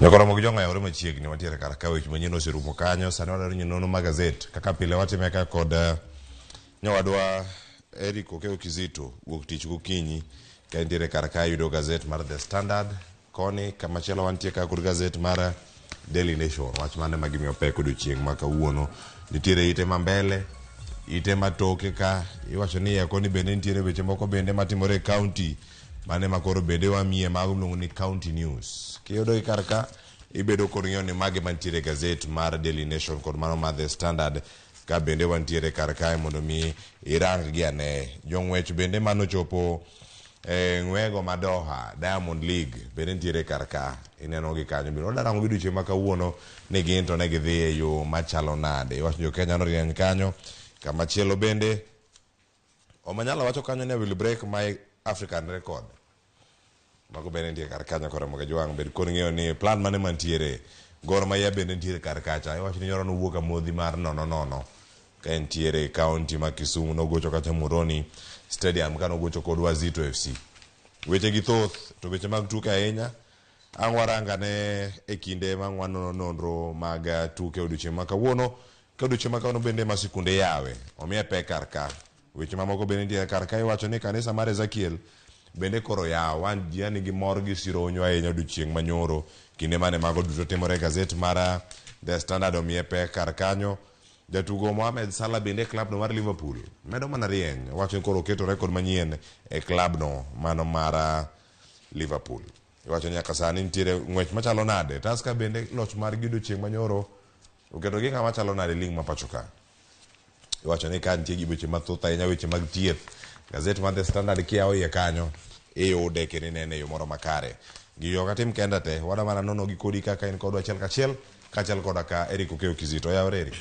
Nyaka romo gi jong'ayore machiegni wantiere kar ka weche manyien oserumo kanyo sani wadwaro ni nono magazet kaka pile watime ka kod nyawadwa Eric Okeyo Kizito wuok tich gokinyi ka entiere kar ka yudo gazet mar The Standard koni kamachielo wantie ka kod gazet mar Daily Nation wach mane ma gimiyo pek odiochieng' ma kawuono nitiere ite ma mbele ite matoke ka iwacho ni iye koni bende nitiere weche moko bende matimore e county mane ma koro bende wamiye mago miluongo ni county news kiyudo gi kar ka ibedo kod ng'eyo ni mage mantiere e gazet mar Daily Nation kod mano mar The Standard ka bende wantiere kar kae mondo mi irang gi ane jong'wech bende manochopo e ng'wego ma Doha Diamond League bende nitiere kar ka ineno gi kanyo bende wadarango gi odiochieng' ma kawuono ni gin to ne gidhi e yo machalo nade iwacho ni jo Kenya norieny kanyo kamachielo bende Omanyala wacho kanyo ni I will break my African record mago bende nitie kar kanyo koro moga jwang' bed kod ng'eyo ni plan mane mantiere Gor Mahia bende nitiere kar kacha iwacho ni nyoro nowuok amodhi mar nono nono ka entiere e kaunti ma Kisumu nogocho kacha Moroni Stadium ka nogocho kod Wazito FC weche gi thoth to weche mag tuke ahinya ang' warangane e kinde ma ang' wanono nonro mag tuke odiochieng' ma kawuono ka odiochieng' ma kawuono bende ma sikunde yawe omiye pek kar ka weche mamoko bende nitie kar ka iwacho ni kanisa mar Ezekiel bende koro yaw wan ji nigi mor gi sironyo ahinya odiochieng' manyoro kinde mane mago duto timore e gazet mar The Standard omiye pek kar kanyo jatugo Mohamed Salah bende e klabno mar Liverpool medo mana rieny wacho ni koro oketo rekod manyien e klabno mano mar Liverpool iwacho ni nyaka sani nitiere ng'wech machalo nade Tusker bende loch margi odiochieng' manyoro oketo gi kama chalo nade lig ma pacho ka iwacho ni ka nitie gi weche mathoth ahinya weche mag thieth gazet mar The Standard kiyawo iye kanyo iyude kendo inene e yo moro makare gigi ok atim kenda te wada mana nono gi kodi kaka in kodwa achiel kachiel kaachiel koda ka Eric Okeyo Kizito oyawore Eric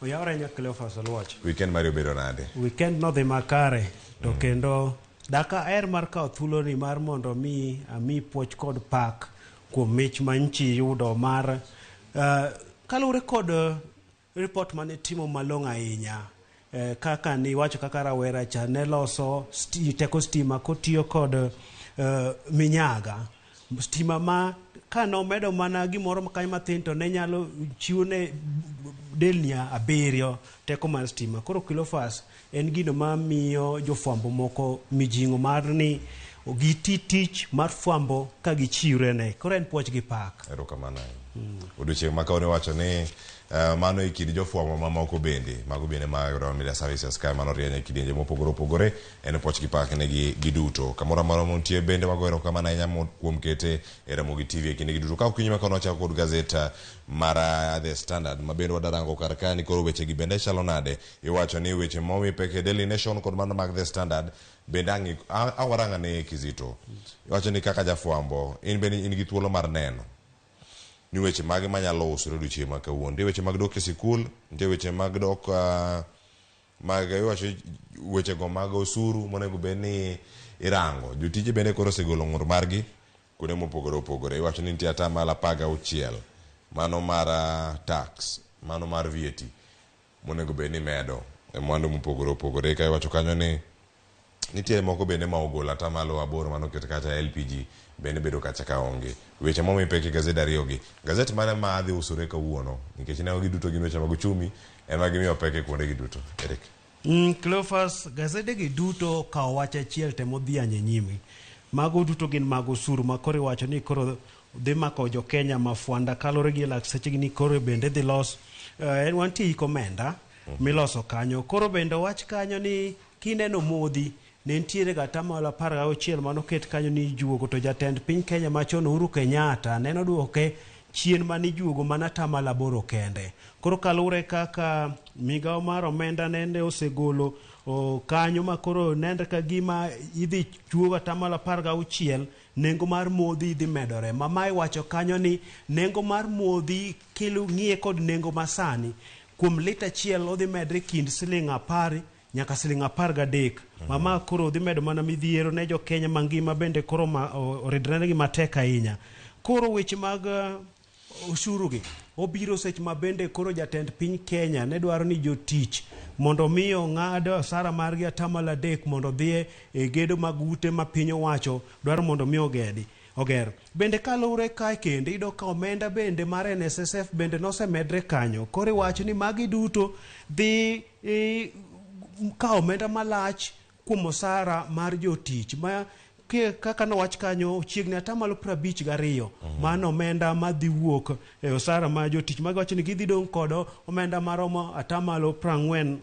Oyawore nya Cleophas Oluoch. weekend mari obedo nade Weekend nodhi makare to kendo daka aher mar kawo thuoloni mar mondo mi ami puoch kod pak kuom mich ma nchi yudo mar kaluwore kod report mane timo malong'o ahinya kaka niwacho kaka rawera cha ne loso teko stima kotiyo kod minyaga stima ma kanomedo mana gimoro kanyo mathin to ne nyalo chiwo ne delni 7 teko mar stima. Koro Cleophas en gino mamiyo jofwambo moko mijing'o mar ni giti tich mar fwambo ka gichiwre ne. Koro en puoch gi pak. Erokamano ahinya. Odiochieng' ma kawuono iwacho ni mano e kind jofwambo mamoko bende mago bende mag Royal Media Services kae mano rieny e kidienje mopogore opogore en puoch gi pak ne gi giduto kamoro amora montie bende wago erokamano ahinya kuom kete e Ramogi TV e kinde gi duto ka okinyi ma kawuono wachako kod gazet mar The Standard ma bende wadarango kar ka ni koro weche gi bende chalo nade iwacho ni weche momi pek e Daily Nation kod mano mag The Standard bende ang' awarang ane Kizito iwacho ni kaka jafwambo in bende in gi thuolo mar neno ni weche mage manyalo usore odiochieng' ma kawuono nitie weche mag dok e sikul nitie weche mag dok mag iwacho weche go mag osuru monego bed ni irango jotije bende koro osegolo ng'ur margi kuonde mopogore opogore iwacho ni nitie atamalo 16 mano mar tax mano mar VAT monego bed ni imedo e mwandu mopogore opogore ka iwacho kanyo ni nitiere moko bende ma ogol atamalo 8 manoket kacha LPG bende bedo kacha ka onge weche momi pek e gazet ariyogi gazet mane ma dhi usore kawuono nikech ineno giduto gin weche mag uchumi ema gimiyo pek e kuonde gi duto Eric Cleophas, gazede gi duto okawo wach achiel temo dhiany e nyimi. Mago duto gin mag osuru ma koro iwacho ni koro dhi mako jo Kenya mafwanda kaluwore gi lakteche gi ni koro bende dhi los en wantie ik omenda miloso kanyo. Koro bende owach kanyo ni kineno modhi ne nitiere ga atamalo 16 manoket kanyo ni ijuogo to jatend piny Kenya machon Uhuru Kenyatta neno duoke chien mane ijuogo mana atamalo 8 kende. Koro kaluwore kaka migawo mar omenda nende osegolo kanyo ma koro nenre ka gima idhi chuog atamalo 16 nengo mar modhi dhi medore. Ma mae wacho kanyo ni nengo mar modhi ng'iye kod nengo masani kuom lita achiel odhi medre kind siling 10 nyaka siling 13. Mama koro dhi medo mana midhiero ne jo Kenya mangima bende koro oridre matek ahinya. Koro weche mag osuru gi obiro seche ma bende koro jatend piny Kenya ne dwaro ni jotich mondo mi ong'ad osara margi atamalo 3 mondo odhi e gedo mag ute ma piny owacho dwaro mondo mi ogedi. oger. Bende kaluwre kae kendo iyudo ka omenda bende mar NSSF bende nosemedre kanyo. Koro iwacho ni magi duto dhi kawo omenda malach kuom osara mar jotich ma kaka nowach kanyo chiegni atamalo 52 mano omenda madhi wuok e osara mar jotich magiwacho ni gidhi dong' kod omenda maromo atamalo 42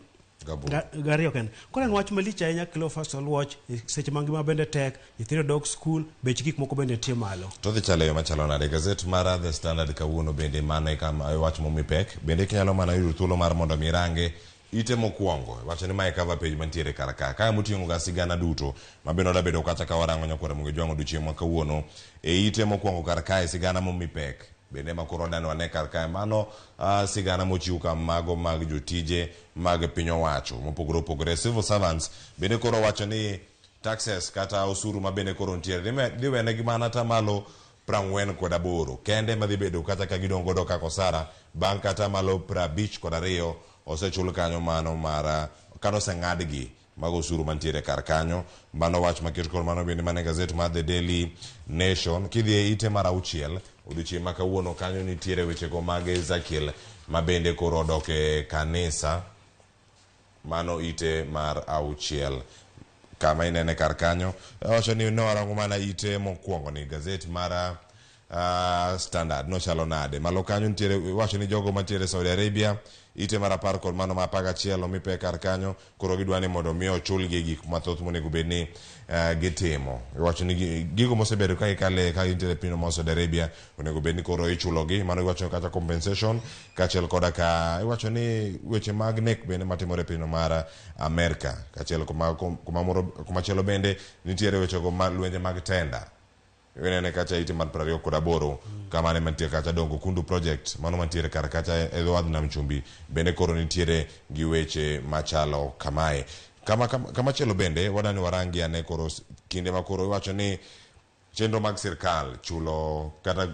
kende. Koro en wach malich ahinya Cleophas Oluoch seche ma ngima bende tek, nyithindo dok skul, bech gik moko bende nitie malo. To dhi chalo e yo machalo nade? Gazet mar The Standard kawuono bende mano e kama wach momi pek. Bende kinyalo mana yudo thuolo mar mondo mi irange ite mokwongo. Wacho ni mae cover page mantiere kar ka. Kae moting'o ga sigana duto ma bende odabedo kacha ka warango nyakwar Ramogi Ojwang' odiochieng' ma kawuono. E ite mokwongo kar kae sigana momi pek. Bende ma koro wadani wane kar kae mano sigana mochiw ka mago mag jotije mag piny owacho mopogore opogore. Civil servants bende koro wacho ni taxes kata osuru ma bende koro nitiere dhi wenegi mana atamalo 48 kende madhi bedo kata ka gidong' godo kaka osara bang' kata malo 52 osechul kanyo mano mar kata oseng'adgi mag osuru mantiere kar kanyo. Mano wach maket kod mano bende mane gazet mar The Daily Nation. Kidhi e ite mar 6 odiochieng' ma kawuono kanyo nitiere wechego mag Ezekiel ma bende koro odok e kanisa. Mano ite mar 6 kama inene kar kanyo. Wacho ni nowarango mana ite mokwongo ni gazet mar Standard nochalo nade. Malo kanyo nitiere wacho ni jogo mantiere Saudi Arabia ite mar 10 kod mano mar 11 omi pek kar kanyo koro gidwa ni mondo mi ochulgi gik mathoth monego bed ni gitimo. Iwacho ni gigo mosebedo ka gikale ka gintiere e piny mar Saudi Arabia onego bed ni koro ichulogi. Mano iwacho kata compensation kaachiel koda ka iwacho ni weche mag nek bende matimore e piny mar Amerka kaachiel kumachielo bende nitiere wechego mag lwenje mag tenda. Inene kacha ite mar 28 kamane mantie kacha Dongo Kundu project mano mantiere kar kacha e dho wadh Nam Chumbi bende koro nitiere gi weche machalo kamae. Kamachielo bende wadani warangi ane koro kinde ma koro iwacho ni chenro mag sirkal chulo kata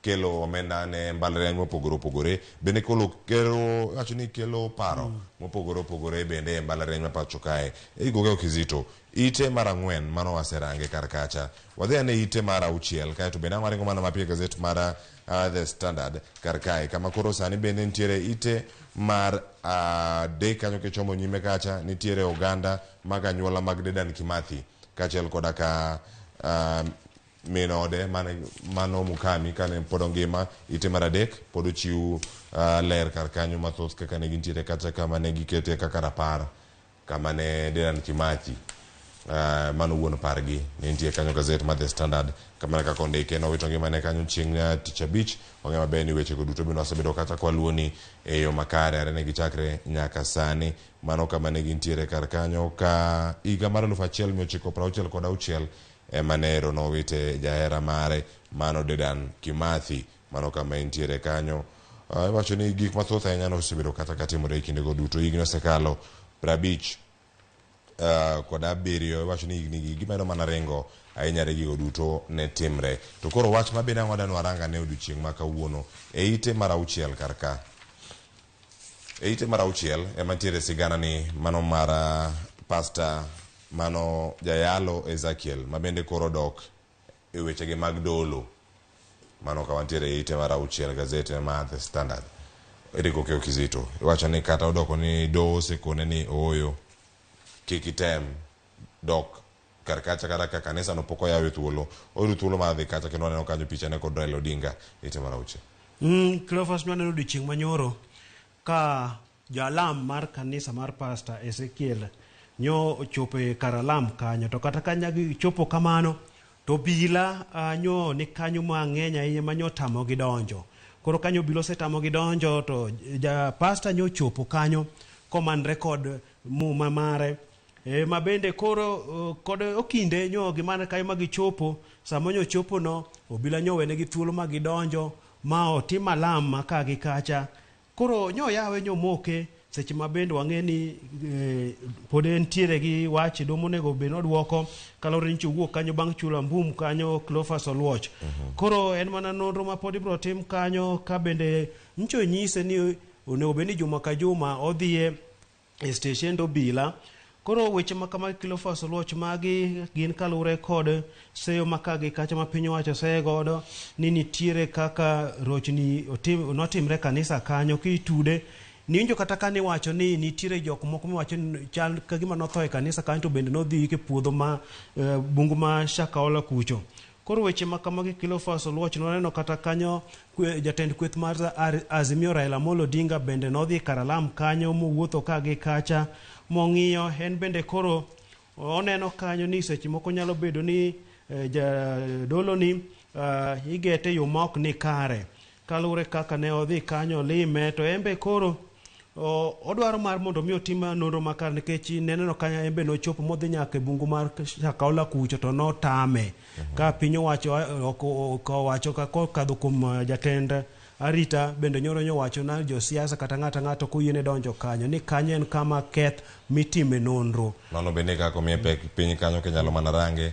kelo omenda ne mbalariany mopogore opogore bende kolo kelo iwacho ni kelo paro mopogore opogore bende e mbalariany ma pacho kae. Eric Okeyo Kizito ite mar 4 mano waserange kar kacha. Wadhi ane ite mar 6 kaeto bende ang' waringo mana mapiyo e gazet mar The Standard kar kae kama koro sani bende nitiere ite mar 3 kanyo kichomo nyime kacha nitiere oganda mag anyuola mag Dedan Kimathi kaachiel koda ka min ode mano Mukami kane pod ongima. Ite mar 3 pod ochiw ler kar kanyo mathoth kaka ne gintiere kata kama ne gikete kaka rapar kama ne Dedan Kimathi mano wuon pargi ne nitie kanyo. Gazet mar The Standard kamano kaka ondike nowito ngimane kanyo chieng' tich abich. Wang'eyo maber ni wechego duto bende wasebedo kata kwaluwo ni e yo makare are ne gichakre nyaka sani. Mano kama ne gintiere kar kanyo ka higa mar 1966 ema ne ero nowite jahera mare mano Dedan Kimathi. Mano kama entiere kanyo. Iwacho ni gik mathoth ahinya nosebedo kata katimore e kindego duto. Higni osekalo 57. Iwacho ni higni gi gimedo mana ringo ahinya re gigo duto ne timre. To koro wach ma bende ang' wadani waranga ne odiochieng' ma kawuono e ite mar 6 kar ka. E ite mar 6 ema nitiere sigana ni mano mar pastor mano jayalo Ezekiel ma bende koro dok e wechege mag dolo. Mano ka wantiere e ite mar 6 gazet mar The Standard. Eric Okeyo Kizito iwacho ni kata odoko ni doho osekone ni ooyo kik item dok kar kacha kata ka kanisa no pok oyawe thuolo. Oyudo thuolo mar dhi kacha kendo waneno kanyo pichane kod Raila Odinga ite mar 6. Cleophas nwaneno odiochieng' manyoro ka jalam mar kanisa mar Pastor Ezekiel nyo ochopo e kar alam kanyo to kata ka gichopo kamano to obila nyo ni kanyo mang'eny ahinya ma nyo otamogi donjo. Koro kanyo obila osetamogi donjo to ja pastor nyo ochopo kanyo komanre kod muma mare ma bende koro kod okinde nyo gimane kanyo ma gichopo. Sama nyo ochopo no obila nyo owenegi thuolo ma gidonjo ma otim alam ma ka gi kacha. Koro nyo yawe nyo moke seche ma bende wang'e ni pod entiere gi wach do monego bed nodwoko kaluwore ni owuok kanyo bang' chulo ambum kanyo Cleophas Oluoch. Koro en mana nonro ma pod ibiro tim kanyo ka bende ncho nyise ni onego bed ni juma ka juma odhiye e steshend obila Koro weche ma kamagi Cleophas Oluoch magi gin kaluwore kod seyo ma ka gi kacha ma piny owacho oseye godo ni nitiere kaka rochni otim, notimre kanisa kanyo kitude niwinjo kata ka niwacho ni nitiere jok moko miwacho ni chal ka gima notho e kanisa kanyo to bende nodhi yik e puodho ma bungu ma Shakahola kucho. Koro weche ma kamagi Cleophas Oluoch nwaneno kata kanyo jatend kweth mar Azimio Raila Amolo Odinga bende nodhi Karalam kanyo mowuotho ka gi kacha mong'iyo en bende koro oneno kanyo ni seche moko nyalo bedo ni jadolo ni igete e yo ma ok ni kare kaluwore kaka ne odhi kanyo olime to en be koro odwaro mar mondo mi otim nonro makare nikech neneno kanyo en be nochopo modhi nyaka e bungu mar Shakahola kucho to notame ka piny owacho owacho kokadho kuom jatend arita bende nyoro nyowacho na josiasa kata ng'ato ang'ato koyiene donjo kanyo ni kanyo en kama keth mitime nonro. Mano bende kaka omiye pek piny kanyo kinyalo mana range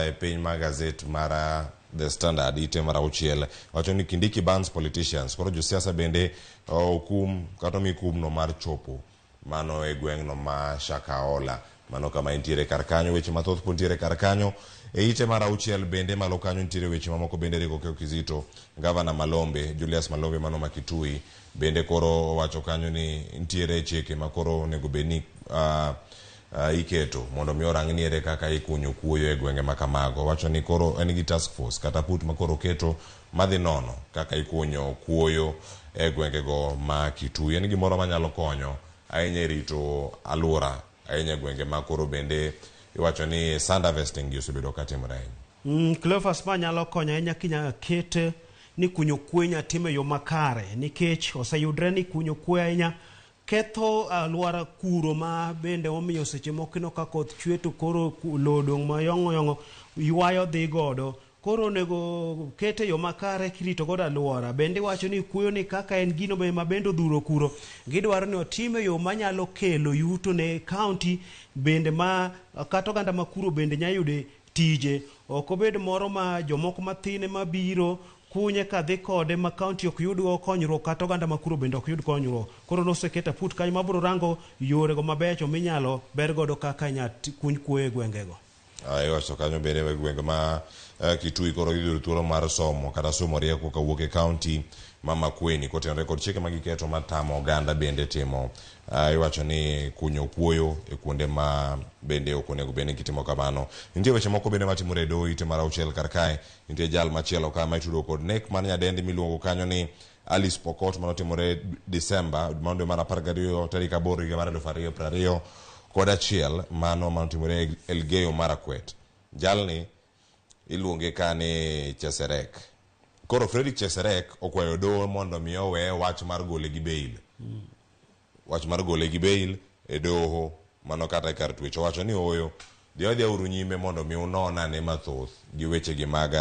e piny mar gazet mar The Standard ite mar auchiel wacho ni Kindiki bans politicians koro josiasa bende okum kata omi kumno mar chopo mano e gweng'no ma Shakahola mano kama entiere kar kanyo weche mathoth pod nitiere kar kanyo e ite mar auchiel bende malo kanyo nitiere weche mamoko bende Eric Okeyo Kizito gavana Malombe Julius Malombe mano ma Kitui bende koro owacho kanyo ni nitiere chike ma koro onego bed ni iketo mondo mi orang ni ere kaka ikunyo kuoyo e gwenge ma kamago. Wacho ni koro en gi task force kata put ma koro oketo madhi nono kaka ikunyo kuoyo e gwengego ma Kitui. En gimoro manyalo konyo ahinya e rito alwora ahinya e gwenge ma koro bende iwacho ni sand harvesting gi osebedo katimore ahinya. Cleophas ma nyalo konyo ahinya kinya ket ni kunyo kuoyo inya tim e yo makare nikech oseyudre ni kunyo kuoyo ahinya ketho alwora kuro ma bende omiyo seche moko ineno ka koth chwe to koro lowo odong' mayong'o yong'o ywayo dhi godo. Koro onego kete yo makare kirito godo alwora. Bende iwacho ni kuoyo ni kaka en gino be ma bende odhuro kuro, gidwaro ni otime yo manyalo kelo yuto ne county bende ma kata oganda ma kuro bende nyalo yude tije. Ok obed moro ma jomoko mathin ema biro kunye kadhi kode ma county ok yud go konyruok kata oganda ma kuro bende ok yud konyruok. Koro noseketo aput kanyo mabiro rango yorego mabecho minyalo ber godo kaka inya kuny kuoyo e gwengego. Iwacho kanyo bende e gwenge ma Kitui koro giyudo thuolo mar somo kata somo rieko kawuok e county ma Makueni kotenore kod chike ma giketo matamo oganda bende timo iwacho ni kunyo kuoyo e kuonde ma bende ok onego bed ni gitimo kamano. Nitie weche moko bende matimore e doho ite mar auchiel kar kae. Nitie jal machielo ka ma itudo kod nek mar nyadendi miluongo kanyo ni Alice Pokot manotimore Disemba mano dwe mar 12 tarik 8 higa mar 2021 mano manotimore Elgeyo Marakwet. Jalni iluonge ka ni Cheserek. Koro Fredrick Cheserek okwayo doho mondo mi owe wach mar gole gi bail. Wach mar gole gi bail e doho mano kata e kar twech. Owacho ni ooyo, dhi adhiya uru nyime mondo mi unon ane mathoth gi weche gi mag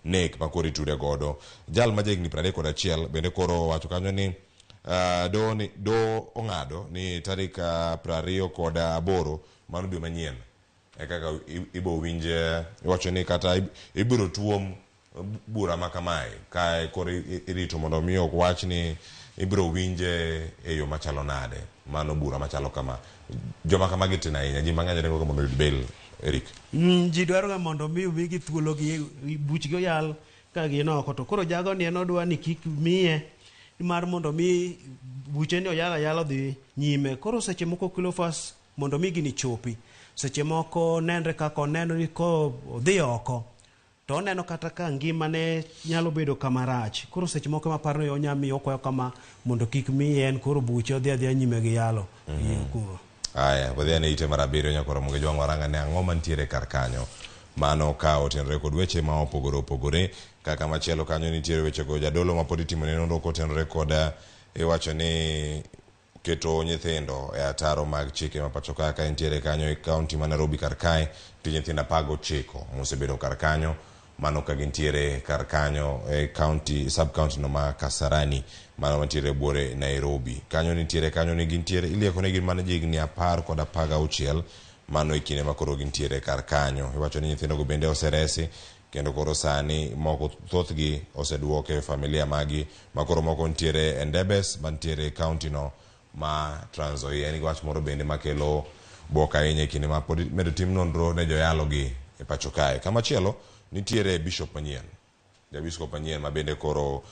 nek ma koro itude godo. Jal ma jahigni 31 bende koro owacho kanyo ni doho ni doho ong'ado ni tarik 28 mano dwe manyien e kaka ibo winj iwacho ni kata ibiro tuom bura ma kamae kae koro irito mondo mi ok wach ni ibiro winje e yo machalo nade mano bura machalo kama joma kamagi tin ahinya ji mang'eny ringo ga mondo oyud bail Eric. Ji dwaro ga mondo mi omigi thuolo gi buchgi oyal ka gin oko to koro jago ni en odwa ni kik miye mar mondo mi buche ni oyal ayala odhi nyime. Koro seche moko Cleophas mondo mi gini chopi seche moko nenre kaka oneno ni ko odhi oko to oneno kata ka ngimane nyalo bedo kama rach. Koro seche moko ema aparo ni onya miyo okwayo kama mondo kik miye en koro buche odhi adhiya nyime gi yalo. Kuro. Aya, wadhi ane ite mar abiriyo nyakoro mondo jwang' waranga ne ang'o mantiere kar kanyo. Mano ka otenore kod weche ma opogore opogore kaka machielo kanyo nitiere weche go jadolo ma pod itimo ne nonro kotenore kod iwacho ni keto nyithindo e ataro mag chike ma pacho ka ka entiere kanyo e kaunti ma Nairobi kar kae nitie nyithindo 19 mosebedo kar kanyo mano ka gintiere kar kanyo e kaunti sub county no ma Kasarani mano mantiere buore Nairobi kanyo nitiere kanyo ni gintiere ilieko ni gin mana jihigni 10 kod 16 mano e kinde ma koro gintiere kar kanyo iwacho ni nyithindogo bende oseresi kendo koro sani moko thothgi oseduok e familia magi ma koro moko nitiere e Endebess mantiere e kaunti no ma Trans Nzoia. En gi wach moro bende makelo Buok ahinya e kinde ma pod imedo tim nonro ne joyalo gi e pacho kae. Kamachielo nitiere bishop manyien. Jabiskop manyien ma bende koro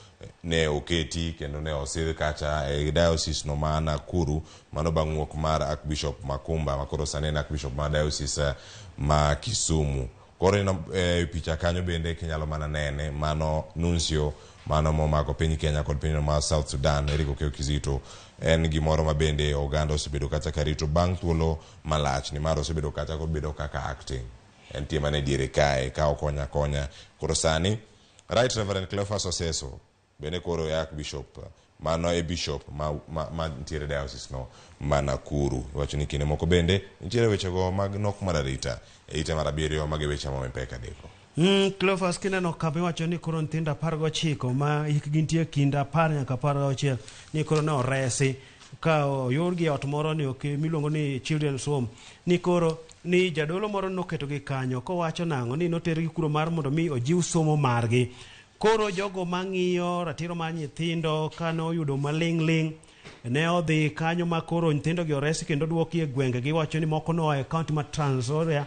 ne oketi kendo ne osidh kacha e diocese no ma Nakuru mano bang' wuok mar Archbishop Makumba ma koro sani en Archbishop ma diocese ma Kisumu. Koro ineno e picha kanyo bende kinyalo mana nene mano nuncio mano momako piny Kenya kod pinyno mar South Sudan Eric Okeyo Kizito en gimoro ma bende oganda osebedo kacha karito bang' thuolo malach nimar osebedo kacha kobedo kaka acting entie mana e diere kae ka okonya akonya koro sani Right Reverend Cleophas Oseso bende koro e Archbishop mano e bishop ma, ma, ma nitiere diocese no ma Nakuru iwacho ni kinde moko bende nitiere wechego mag nok mar arita e ite mar abiriyo mage weche ma pek adeko. Cleophas kineno kama iwacho ni koro nyithindo 19 ma hikgi nitie kind 10 nyaka 16 ni koro ne oresi ka oyudgi e ot moro ni ok miluongo ni Children's Home ni koro ni jadolo moro noketogi kanyo kowacho nang'o ni notergi kuro mar mondo mi ojiw somo margi. Koro jogo mang'iyo ratiro mar nyithindo kane oyudo maling' ling' ne odhi kanyo ma koro nyithindo gi oresi kendo duoki e gwenge giwacho ni moko noa e kaunti ma Trans Nzoia,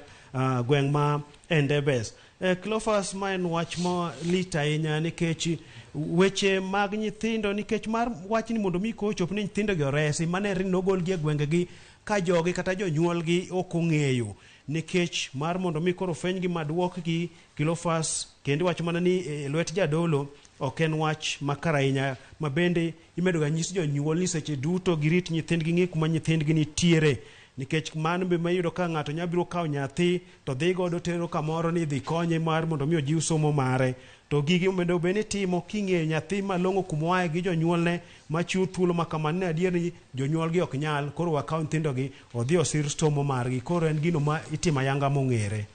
gweng' ma Endebess. Cleophas, ma en wach ma lit ahinya nikech weche mag nyithindo nikech mar wach ni mondo mi koro chop ni nyithindo gi oresi manere ni nogolgi e gwengegi ka jogi kata jonyuolgi ok ong'eyo nikech mar mondo mi koro fwenygi maduokgi Cleophas kendo iwacho mana ni e lwet jadolo ok en wach makare ahinya ma bende imedo ga nyis jonyuol ni seche duto girit nyithindgi ng'i kuma nyithindgi nitiere nikech mano be mayudo ka ng'ato nya biro kawo nyathi to dhi godo tero kamoro ni dhi konye mar mondo mi ojiw somo mare to gigi omedo bed ni timo king'eyo nyathi malong'o kuma oaye gi jonyuolne machiwo thuolo ma kamano ni adier ni jonyuolgi ok nyal koro wakaw nyithindogi odhi osir somo margi koro en gino ma itimo ayanga mong'ere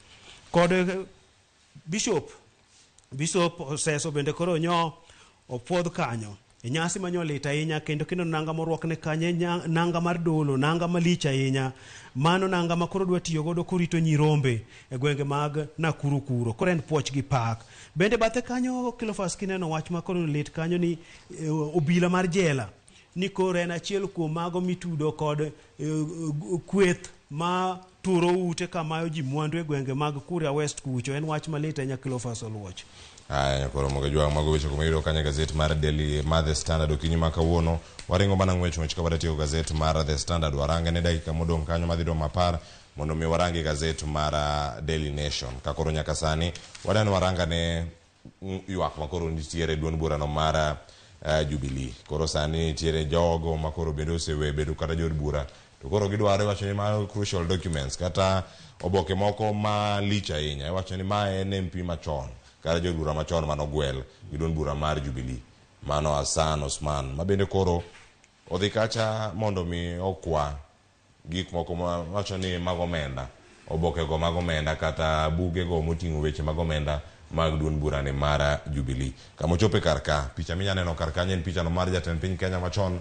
kod Bishop Oseso bende koro nyo opuodh kanyo e nyasi manyo lit ahinya kendo kendo nanga morwakne kanyo en nanga mar dolo nanga malich ahinya mano nanga ma koro dwa tiyo godo korito nyirombe e gwenge mag Nakuru kuro koro en puoch gi pak bende bathe kanyo Cleophas kineno wach ma koro lit kanyo ni obila mar jela ni koro en achiel kuom mago mitudo kod kweth ma turo ute kamayo ji mwandu e gwenge mag Kuria West kucho en wach malit ahinya Cleophas Oluoch. Aya koro mogo jwang' mago weche kuma iyudo kanyo e gazet mar Daily mar The Standard okinyi ma kawuono waringo mana ng'wech ng'wech ka wadatieko gazet mar The Standard warange ne dakika modong' kanyo madhi romo 10 mondo mi warangi gazet mar Daily Nation ka koro nyaka sani wadani waranga ne ywak ma koro nitiere duond burano mar Jubilee. Koro sani nitiere jogo ma koro bende osewe bedo kata jood bura to koro gidwaro iwacho ni ma crucial documents kata oboke moko malich ahinya iwacho ni ma en MP machon kata jood bura machon manogwel gi duond bura mar Jubilee mano Hassan Osman ma bende koro odhi kacha mondo mi okwa gik moko ma wacho ni mag omenda oboke go mag omenda kata buge go moting'o weche mag omenda mag duond bura ni mar Jubilee. Kama ochope kar ka, picha minya neno kar kanyo en picha no mar jatend piny Kenya machon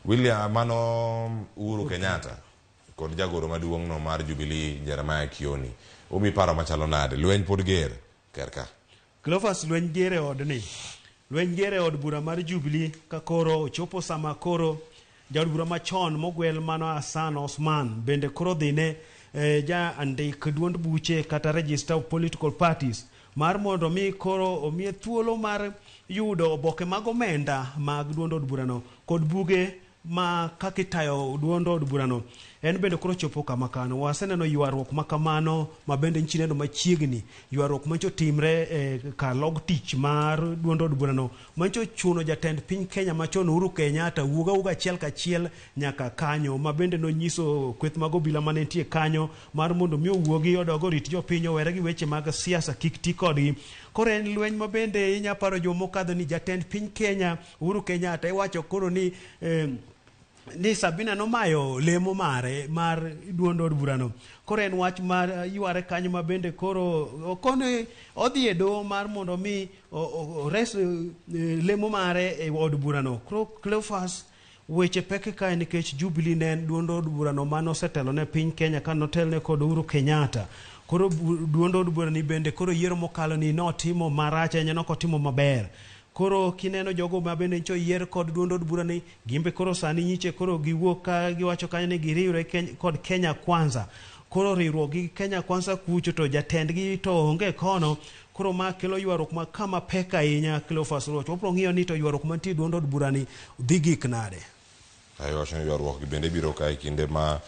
William mano Uhuru Kenyatta kod jagoro maduong' no mar Jubilee Jeremiah Kioni. Umi paro machalo nade? Lweny pod ger kar ka. Cleophas lweny ger e odni. Lweny ger e od bura mar Jubilee ka koro ochopo sama koro jaod bura machon mogwel mano Hassan Osman bende koro dhine ja andik duond buche kata register of political parties mar mondo mi koro omiye thuolo mar yudo oboke mag omenda mag duond od burano kod buge ma kaka itayo duond od burano en bende koro chopo kama kano. Waseneno ywaruok ma kamano ma bende nchi neno machiegni ywaruok mancho timre e kar log tich mar duond od burano mancho ochuno jatend piny Kenya machon Uhuru Kenyatta wuog awuoga achiel kachiel nyaka kanyo ma bende nonyiso kweth mag obila mane nitie kanyo mar mondo mi owuogi odog orit jopiny owere gi weche mag siasa kik ti kodgi. Koro en lweny ma bende inya paro joma mokadho ni jatend piny Kenya Uhuru Kenyatta iwacho koro ni ni Sabina nomayo lemo mare mar duond od burano. Koro en wach mar yware kanyo ma bende koro okone odhi e doho mar mondo mi ores lemo mare e od burano. Koro Cleophas weche pek kae nikech Jubilee ne en duond od burano mane osetelo ne piny Kenya ka notelne kod Uhuru Kenyatta. Koro duond od burani bende koro yiero mokalo ni notimo marach ahinya, nokotimo maber. Koro kineno jogo ma bende nyicha oyier kod duond od bura ni gimbe koro sani nyiche koro giwuok ka giwacho kanyo ni giriwre kod Kenya Kwanza. Koro riwruok gi Kenya Kwanza kucho to jatendgi to onge kono. Koro ma kelo ywaruok ma kama pek ahinya Cleophas Oluoch. Wabro ng'iyo ni to ywaruok mantie e duond od bura ni dhi gik nade. Iwacho ni ywaruok gi bende biro ka e kinde ma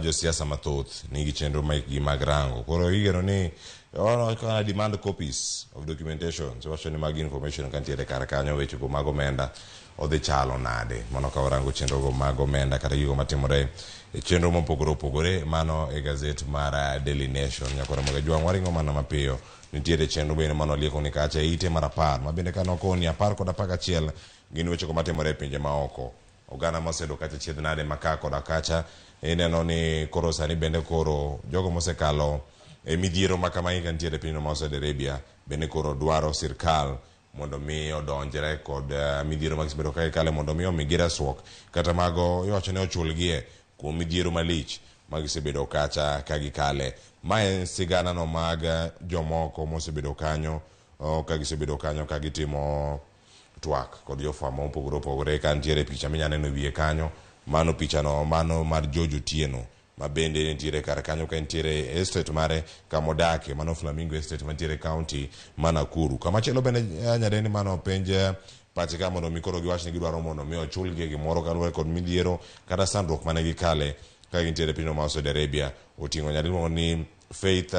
josiasa mathoth nigi chenro mekgi mag rango. Koro igeno ni kana demand copies of documentation. Iwacho ni mag information kantiere kar kanyo weche go mag omenda odhi chalo nade. Mano ka warango chenro go mag omenda kata gigo matimore e chenro mopogore opogore mano e gazet mar Daily Nation. Nyakoro Magajwang' waringo mana mapiyo. Nitiere chenro bende mano olieko ni kacha e ite mar 10 ma bende kano koni 10 kod 11 gin weche go matimore e pinje maoko. Oganda mosedo kacha chiedh nade maka koda kacha ineno ni koro sani bende koro jogo mosekalo e midhiero ma kama ka nitiere e pinyno mar Saudi Arabia bende koro dwaro sirkal mondo mi odonjre kod midhiero ma gisebedo ka gikale mondo mi omigi resruok kata mago iwacho ni ochulgie kuom midhiero malich ma gisebedo kacha ka gikale. Ma en sigana no mag jomoko mosebedo kanyo ka gisebedo kanyo ka gitimo twak kod jofwambo mopogore opogore ka nitiere picha minya neno e wiye kanyo mano pichano mano mar George Otieno ma bende nitiere kar kanyo ka nitiere estate mare kamodake mano Flamingo Estate mantiere county ma Nakuru. Kamachielo bende nyadendi mano penj pache ka mondo mi koro giwach ni gidwaro mondo mi ochulgi gimoro kaluwore kod midhiero kata sandruok mane gikale ka gintiere e pinyno mar Saudi Arabia. Oting'o nyadendi miluongo ni Faith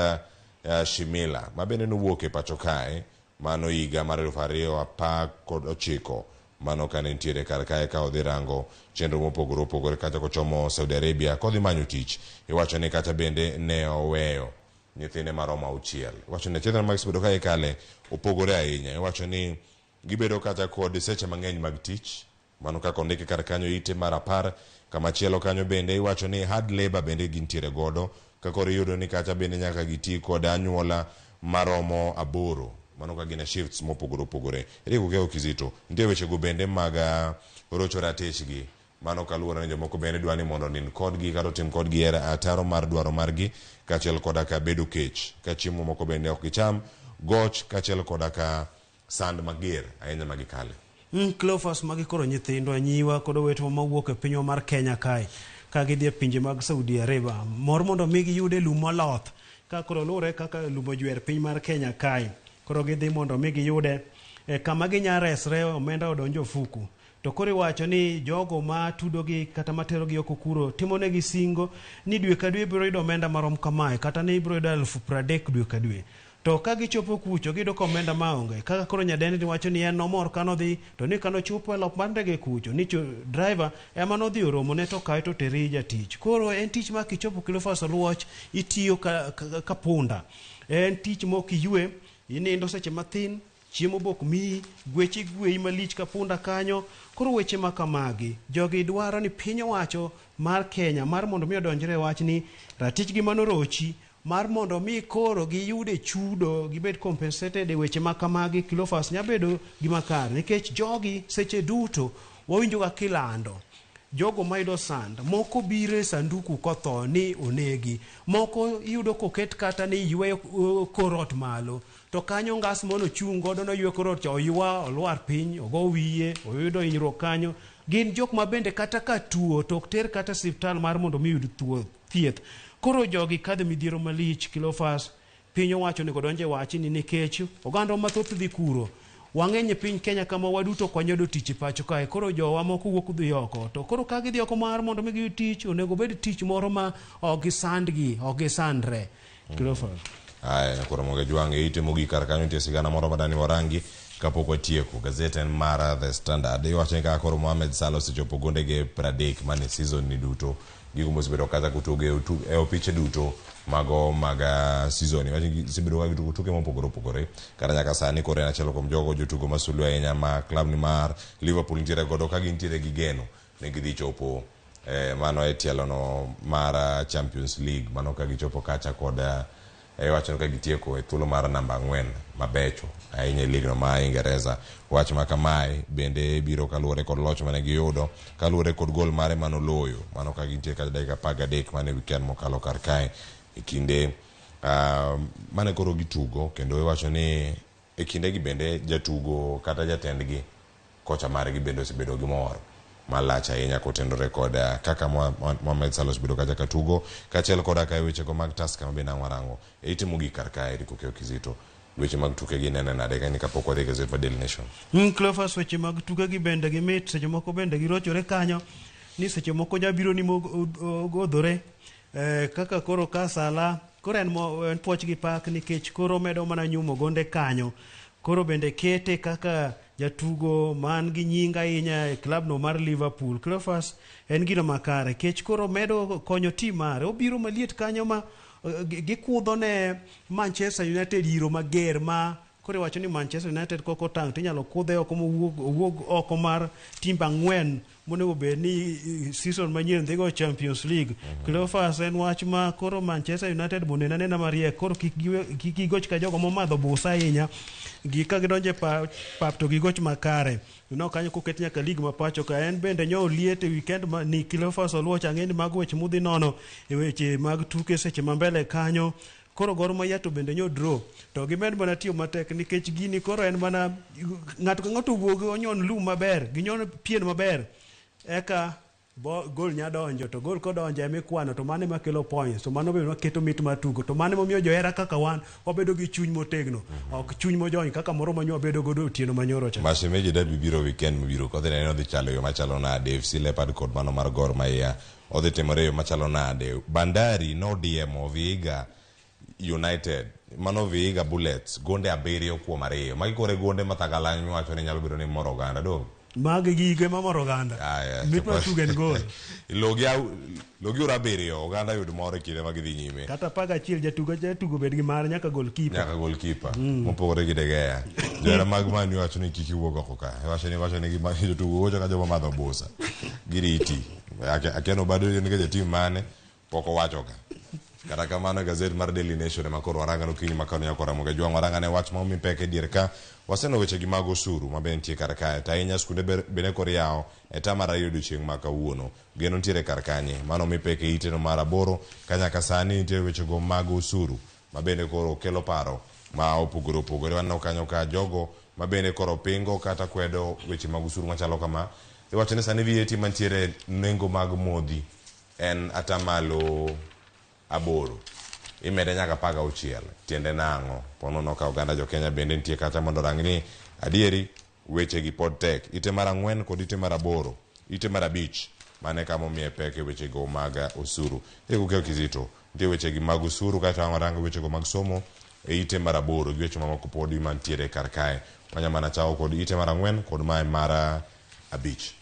Shimila ma bende nowuok e pacho kae mano higa mar 2019 mano kane nitiere kar kae ka odhi rango chenro mopogore opogore kata kochomo Saudi Arabia kodhi manyo tich. Iwacho ni kata bende ne oweyo nyithinde maromo 6. Iwacho ni achiedh mag gisebedo ka gikale opogore ahinya. Iwacho ni gibedo kata kod seche mang'eny mag tich mano kaka ondiki kar kanyo ite mar 10. Kamachielo kanyo bende iwacho ni hard labor bende gintiere godo ka koro iyudo ni kata bende nyaka giti kod anyuola maromo 8 mano ka gin e shifts mopogore opogore. Eric Okeyo Kizito nitie wechego bende mag rocho ratichgi mano kaluwore ni jomoko bende dwa ni mondo onind kodgi kata otim kodgi ataro mar dwaro margi kaachiel koda ka bedo kech ka chiemo moko bende ok gicham goch kaachiel koda ka sand mager ahinya ma gikale. Cleophas, magi koro nyithindwa, nyiwa kod owetewa mawuok e pinywa mar Kenya kae ka gidhi e pinje mag Saudi Arabia mor mondo mi giyude lum moloth ka koro luwore kaka lum ojwer piny mar Kenya kae. Koro gidhi mondo mi giyude kama ginya resre omenda odonjo ofuku. To koro iwacho ni jogo ma tudogi kata materogi oko kuro timonegi singo ni dwe ka dwe ibiro yudo omenda marom kamae kata ni ibiro yudo 30,000 dwe ka dwe. To ka gichopo kucho giyudo ka omenda maonge. Kaka koro nyadendi wacho ni en nomor kanodhi to ni kanochopo e lop mar ndege kucho ni driver ema nodhi oromone to kae to teri jatich. Koro en tich ma kichopo Cleophas Oluoch itiyo ka punda. En tich mok iywe, inindo seche mathin, chiemo bok miyi, gweche gweyi malich ka punda kanyo. Koro weche ma kamagi, jogi dwaro ni piny owacho mar Kenya mar mondo mi odonjre e wachni ratichgi manorochi mar mondo mi koro giyude chudo gibed compensated e weche ma kamagi. Cleophas nyabedo gima kare nikech jogi seche duto wawinjo ga kilando jogo mayudo sand moko biro e sanduku kotho ni onegi, moko iyudo koket kata ni yweyo kor ot malo to kanyo ngas mono chung' godo noywe kor ot cha oywa olwar piny ogo wiye oyudo hinyruok kanyo. Gin jok ma bende kata ka tuo to ok ter kata osiptal mar mondo mi yud thieth. Koro jogi kadho midhiero malich. Cleophas, piny owacho onego donje wachni nikech oganda mathoth dhi kuro. Wang'eny e piny Kenya kama waduto ok wanyalo tich e pacho kae. Koro jowa moko wuok dhi oko. To koro ka gidhi oko mar mondo mi giyud tich, onego bed tich moro ma ok gisandgi, ok gisandre. Cleophas. Aya, koro moga jwang' e ite mogik kar kanyo nitie sigana moro madani warangi kapok watieko. Gazet en mar The Standard. Iwacho ni kaka koro Mohamed Salah osechopo gondege 30 mane season ni duto. Gigo mosebedo kata kotugo e opiche duto mago mag season. Iwacho ni gisebedo ka gitugo tuke mopogore opogore. Kata nyaka sani koro en achiel kuom jogo jotugo masulwe ahinya ma klab ni mar Liverpool nitiere godo ka gintiere gi geno ni gidhi chopo mano e tielo no mar Champions League. Mano ka gichopo kacha kod iwacho ni ka gitieko e thuolo mar namba 4 mabecho ahinya e ligno ma Ingereza. Wach ma kamae bende biro kaluwore kod loch mane giyudo kaluwore kod gol mare manoloyo mano ka gintie kata dakika 13 mane weekend mokalo kar kae e kinde mane koro gitugo kendo iwacho ni E kindegi bende jatugo kata jatendgi kocha margi bende osebedo gi mor malach ahinya kotenore kod kaka Mohamed Salah osebedo kacha ka tugo kaachiel koda ka e wechego mag Tusker ma bende ang' warango e ite mogik kar kae Eric Okeyo Kizito weche mag tuke gi nene nade kani kapok wadhi e gazet mar Daily Nation. Cleophas, weche mag tuke gi bende gimit, seche moko bende girochore kanyo ni seche moko nyabiro ni mogodhore kaka koro ka Salah koro en, en puoch gi pak nikech koro medo mana nyumo gonde kanyo koro bende kete kaka jatugo man gi nying ahinya e klab no mar Liverpool. Cleophas, en gino makare kech koro medo konyo tim mare obiro maliet kanyo ma gikudho ne Manchester United iro mager ma koro iwacho ni Manchester United kok otang' tinyalo kudhe oko mowuog owuog oko mar timbe ang'wen monego bed ni season manyien dhi go Champions League. Cleophas, en wach ma koro Manchester United mondo en anena mariek koro kik kik gigoch ka jogo momadho busa ahinya gi ka gidonjo e pap to gigoch makare. Ineno kanyo koket nyaka league ma pacho ka en bende nyo oliet e weekend ma ni Cleophas Oluoch ang'e ni mago weche mudhi nono e weche mag tuke seche ma mbele kanyo. Koro Gor Mahia to bende nyo draw to gimed mana tiyo matek nikech gini koro en mana ng'ato ka ng'ato owuog onyon lum maber ginyon pien maber eka gol nya donjo to gol kodonjo ema ikwano to mano ema kelo points to mano be ema keto mit mar tugo to mano emomiyo johera kaka wan wabedo gi chuny motegno ok chuny mojony kaka moro manyo wabedo godo otieno manyoro cha. Mashemeji Derby biro weekend mabiro kodhi neno odhi chalo e yo machalo nade FC Leopard kod mano mar Gor Mahia odhi timore e yo machalo nade Bandari nodiemo Vihiga United mano Vihiga Bullets gonde 7-2 magi kore gonde mathagalany miwacho ni nyalo bedo ni moro oganda dong Magi gige mamoro oganda. Mit mar tugo en gol. Logi uru 7 oganda yud mor e kinde ma gidhi nyime. Kata 11 jatugo jatugo bed gi mare nyaka gol keeper. Nyaka gol keeper. Mopogore gi De Gea. Johera mag Man U wacho ni kik iwuog oko ka. Iwacho ni iwacho ni gima jotugo gocho ka joma madho busa. Giriti. Akia no bado nikech e team mane pok owacho ka. Kata kamano e gazet mar Daily Nation ema koro waranga okinyi ma kawuono nyaka Ramogi Ajwang' waranga ne wach ma omi pek e dier ka waseno weche gi mag osuru ma be nitie kar kae to ahinya skunde bende koro yawo e tam mar 2 odiochieng' ma kawuono. Geno nitiere kar kanye? Mano omi pek e iteno mar 8 ka nyaka sani nitie wechego mag osuru ma bende koro kelo paro ma opogore opogore. Waneno kanyo ka jogo ma bende koro pingo kata kwedo weche mag osuru machalo kama. Iwacho ni sani VAT mantiere nengo mag modhi en atamalo 8 imede nyaka 16 tiende nang'o? Ponono ka oganda jo Kenya bende nitie kacha mondo orang ni adieri weche gi pod tek. Ite mar 4 kod ite mar 8, ite mar 5 mane kama omiye pek e weche go mag osuru. Eko Kizito nitie weche gi mag osuru kaeto ang' warango weche go mag somo e ite mar 8 gi weche mamoko podi mantiere kar kae. Wanya mana chako kod ite mar 4 kod mae mar 5.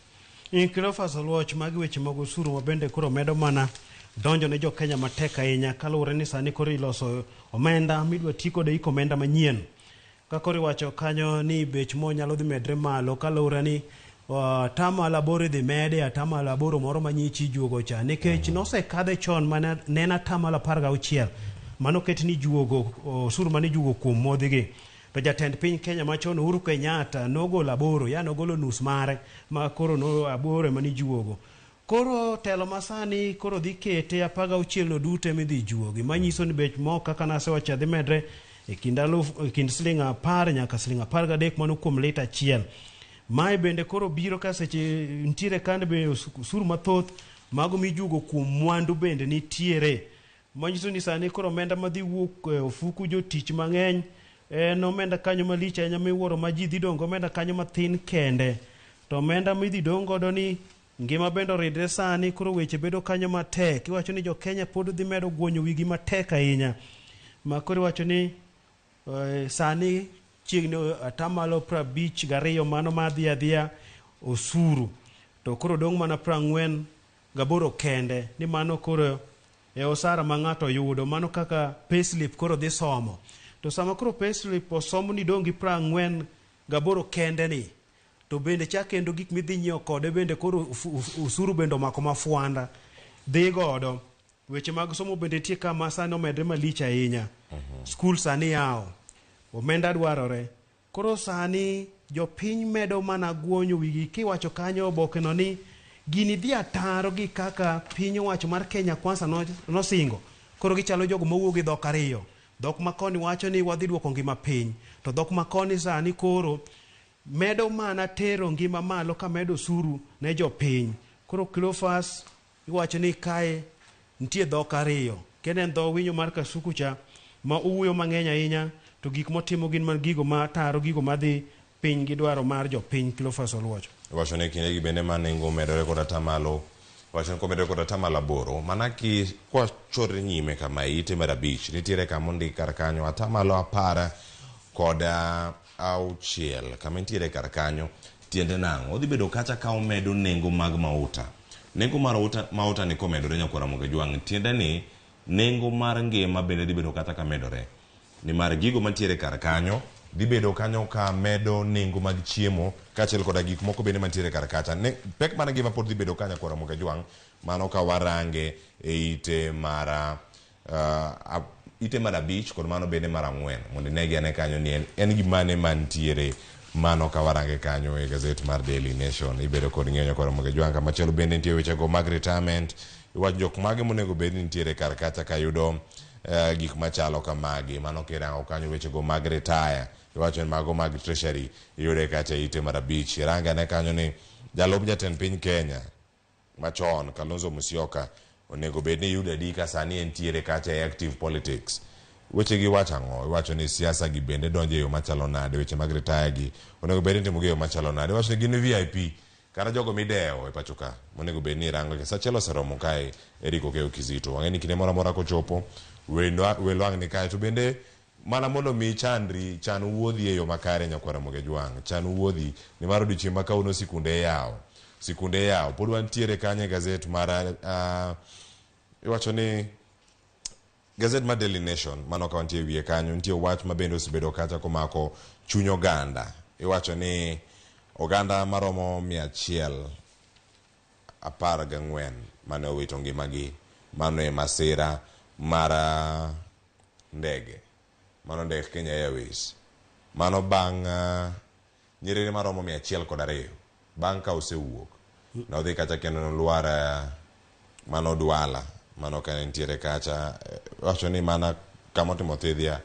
Cleophas Oluoch, magi weche mag osuru ma bende koro medo mana donjo ne jo Kenya matek ahinya kaluwore ni sani koro iloso omenda midwa ti kode iko omenda manyien. Ka koro iwacho kanyo ni bech mo nyalo dhi medre malo kaluwore ni atamalo 8 idhi mede atamalo 8 moro manyichi ijuogo cha nikech nosekadhe chon mana ne en atamalo 16 manoket ni juogo osuru mane ijuogo kuom modhigi. To jatend piny Kenya machon Uhuru Kenyatta nogolo 8, yani ogolo nus mare ma koro no 8 ema nijuogo. Koro telo masani koro dhi kete 16 no duto ema idhi juogi, manyiso ni bech mo kaka nasewacho dhi medre e kind aluf, e kind siling 10 nyaka siling 13 mano kuom lita achiel. Mae bende koro biro ka seche nitiere kande be osuru mathoth mago mijuogo kuom mwandu bende nitiere. Manyiso ni sani koro omenda madhi wuok e ofuku jotich mang'eny en omenda kanyo malich ahinya miwuoro ma ji dhi dong' omenda kanyo mathin kende. To omenda midhi dong' godo ni ngima bende oridre sani koro weche bedo kanyo matek. Iwacho ni jo Kenya pod dhi medo guonyo wigi matek ahinya. Ma koro iwacho ni sani chiegni atamalo 52 mano madhi adhiya osuru. To koro dong' mana 48 kende ni mano koro e osara ma ng'ato yudo mano kaka payslip koro dhi somo. To sama koro payslip osom ni dong' gi 48 kende ni to bende chak kendo gik midhi nyiewo kode bende koro osuru bende omako mafuanda dhi godo. Weche mag somo bende nitie kama sani omedre malich ahinya. Skul sani yawo, omenda dwarore. Koro sani jopiny medo mana guonyo wigi kiwacho kanyo oboke no ni gini dhi ataro gi kaka piny owacho mar Kenya Kwanza nosingo. Koro gichalo jogo mawuok gi dhok ariyo. Dhok makoni wacho ni wadhi duoko ngima piny, to dhok makoni sani koro medo mana tero ngima malo ka medo osuru ne jopiny. Koro Cleophas iwacho ni kae nitie dhok ariyo, kendo en dho winyo mar kasuku cha ma owuoyo mang'eny ahinya to gik motimo gin mana gigo ma taro gigo madhi piny gi dwaro mar jopiny. Cleophas Oluoch. Iwacho ni kindegi bende ma nengo omedore kod atamalo iwacho ni komedore kod atamalo 8 mana ki kwachore nyime kama ite mar 5 nitiere kama ondik kar kanyo atamalo 16 kama nitiere kar kanyo. Tiende nang'o? Odhi bedo kacha ka omedo nengo mag mauta. Nengo mar mauta ni komedore nyakwar Ramogi Jwang', tiende ni nengo mar ngima bende dhi bedo kata ka medore. Nimar gigo mantiere kar kanyo dhi bedo kanyo ka medo nengo mag chiemo kaachiel koda gik moko bende mantiere kar kacha. Ne, pek mar ngima pod dhi bedo ka nyakwar Ramogi Jwang', mano ka warange e ite mar ite mar 5 kod mano bende mar 4 mondo inegi ane kanyo ni en gimane mantiere mano ka warange kanyo e gazet mar Daily Nation. Ibedo kod ng'eyo nyakwar Ramogi Jwang'. Kamachielo bende nitie wechego mag retirement. Iwacho jok mage monego bed ni nitiere kar kacha ka yudo gik machalo kamagi. Mano kirango kanyo wechego mag retire, iwacho ni mago mag treasury iyude kacha ite mar 5. Irange ane kanyo ni jalup jatend piny Kenya machon Kalonzo Musyoka onego bed ni yudo adi ka sani entiere kacha e active politics. Weche gi wacho ang'o? Iwacho ni siasa gi bende donjo e yo machalo nade? Weche mag retire gi onego bed ni itimo gi e yo machalo nade? Iwacho ni gin VIP kata jogo midewo e pacho ka monego bed ni irango. Sa achiel oseromo kae Eric Okeyo Kizito. Wang'e ni kinde moro amora kochopo welo ang' ni kae to bende mana mondo mi chandri chan wuodhi e yo makare nyakwar Ramogi Jwang'. Chan wuodhi nimar odiochieng' ma kawuono sikunde iyawo. Sikunde iyawo. Pod wantiere kanyo e gazet mar iwacho ni gazet mar Daily Nation mano ka wantie wiye kanyo nitie wach ma bende osebedo kacha komako chuny oganda. Iwacho ni oganda maromo 114 mane owito ngimagi mano e masira mar ndege mano ndek Kenya Airways mano bang' nyiriri maromo 102 bang' ka osewuok nodhi kacha kendo nolwar mano Dwala mano ka nitiere kacha wacho ni mana kama otimo thidhia